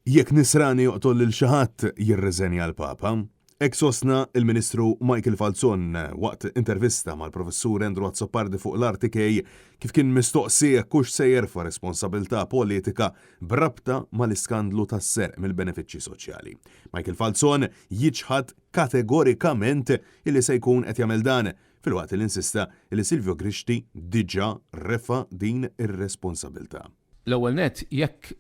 Jekk Nisrani joqtol lil xi ħadd, jirriżenja l-Papa. Hekk sostna l-Ministru Michael Falzon waqt intervista mal-Professur Andrew Azzopardi fuq l-RTK kif kien mistoqsi jekk hux se jerfa' responsabilità politika b'rabta mal-iskandlu tas-serq mill-benefiċċji soċjali. Michael Falzon jiċħad kategorikament illi se jkun qed jagħmel dan filwaqt li insista li Silvio Grixti diġà refa' din ir-responsabilità. L-ewwel nett, jekk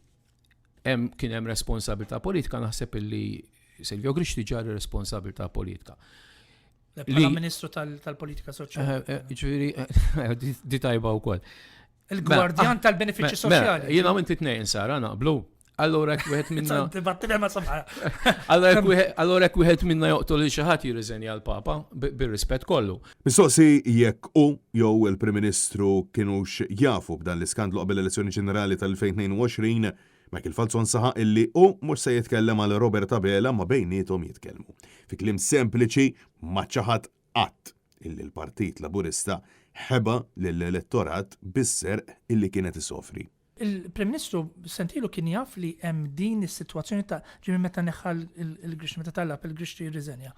hemm kien hemm responsabilità politika naħseb illi Silvio Grixti ġar responsabilità politika. Bħala Ministru tal-Politika Soċjali. Eh, eh, ġifieri, eh, di tajba wkoll. Il-gwardjan mela, ah, tal-benefiċċji mela, soċjali. Jiena inti tnejn Sara naqblu. Allora jekk wieħed minna. Allora jekk wieħed minna joqtol lil xi ħadd jirriżenja l-Papa bir-rispett kollu. Mistoqsi jekk hu jew il-Prim Ministru kinux jafu b'dan l-iskandlu qabel l-elezzjoni ġenerali tal-2022, Michael Falzon saħaq illi hu mhux se jitkellem għal Robert Abela ma bejniethom jitkellmu. Fi kliem sempliċi ma ċaħad qatt illi l-Partit Laburista ħeba lill-elettorat bis-serq illi kien qed isofri. Il-Prim Ministru sentilu kien jaf li hemm din is-sitwazzjoni ta' ġifieri meta neħħa l-Grixti, meta talab il-Grixti jirriżenja.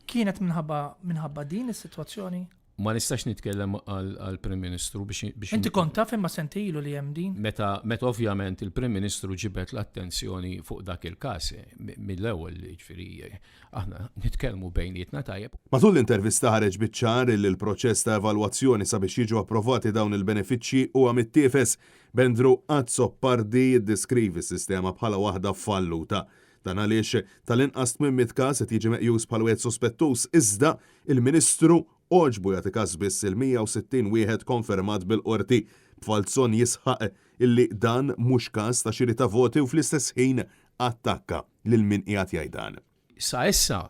Kienet minħabba minħabba din is-sitwazzjoni? Ma nistax nitkellem għall-Prim Ministru biex. Inti kont taf imma sentilu li hemm din? Meta meta ovvjament il-Prim Ministru ġibed l-attenzjoni fuq dak il-każ mill-ewwel jiġifieri aħna nitkellmu bejnietna tajjeb. Matul l-intervista ħareġ biċ-ċar illi l-proċess ta' evalwazzjoni sabiex jiġu approvati dawn il-benefiċċji huwa mittiefes, b'Andrew Azzopardi jiddeskrivi s-sistema bħala waħda falluta. Dan għaliex tal-inqas 800 każ qed jiġi meqjus bħala wieħed sospettuż iżda il-Ministru għoġbu jagħti każ biss il-160 wieħed konfermat bil-Qorti, b'Falzon jisħaq illi dan mhux każ ta' xiri ta' voti u fl-istess ħin attakka lil min qiegħed jgħid dan. Sa issa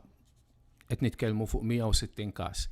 qed nitkellmu fuq 160 każ.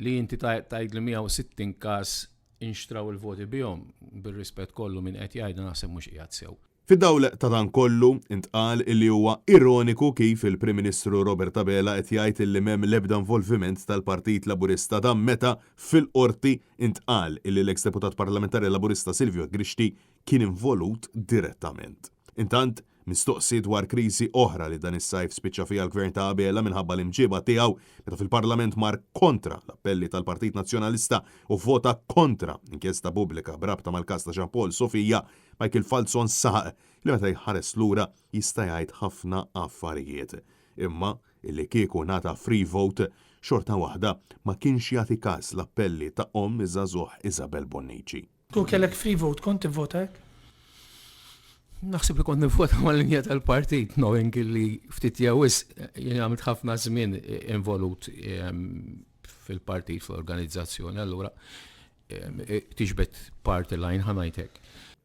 Li inti tgħid li 160 każ inxtraw il-voti bihom, bir-rispett kollu min qed jgħidha naħseb mhux qiegħed sew. Fid-dawl ta' dan kollu, intqal illi huwa ironiku kif il-Prim Ministru Robert Abela qed jgħid illi m'hemm l-ebda involviment tal-Partit Laburista dan meta fil-Qorti intqal illi l-eks Deputat Parlamentari Laburista Silvio Grixti kien involut direttament. Intant, mistoqsi dwar kriżi oħra li dan is-sajf spiċċa fiha l-Gvern ta' Abela minħabba l-imġieba tiegħu meta fil-Parlament mar kontra l-appelli tal-Partit Nazzjonalista u vvota kontra inkjesta pubblika b'rabta mal-każ ta' Jean Paul Sofia, Michael Falzon saħaq li meta jħares lura jista' jgħid ħafna affarijiet. Imma illi kieku ngħata free vote xorta waħda ma kienx jagħti kas l-appelli ta' omm iż-żagħżugħ Isabel Bonnici. Kieku kellek free vote kont tivvota hekk? Naħseb li kont nivvota mal-linja tal-partit, knowing li ftit jew wisq jien għamilt ħafna żmien involut fil-partit, fl-organizzazzjoni, allura tiġbed party line ħa ngħid hekk.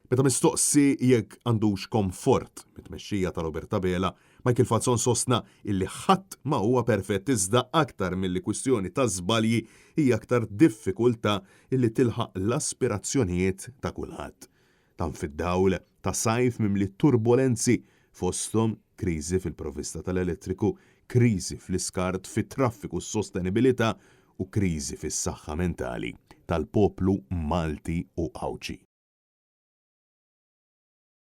Meta mistoqsi jekk għandux komfort mit-tmexxija ta' Robert Abela, Michael Falzon sostna illi ħadd ma huwa perfett iżda aktar milli kwistjoni ta' żbalji hija aktar diffikultà illi tilħaq l-aspirazzjonijiet ta' kulħadd. Dan fid-dawl ta' sajf mimli turbolenzi fosthom kriżi fil-provvista tal-elettriku, kriżi fl-iskart, fit-traffiku, s-sostenibilità u kriżi fis-saħħa mentali tal-poplu Malti u Għawdxi.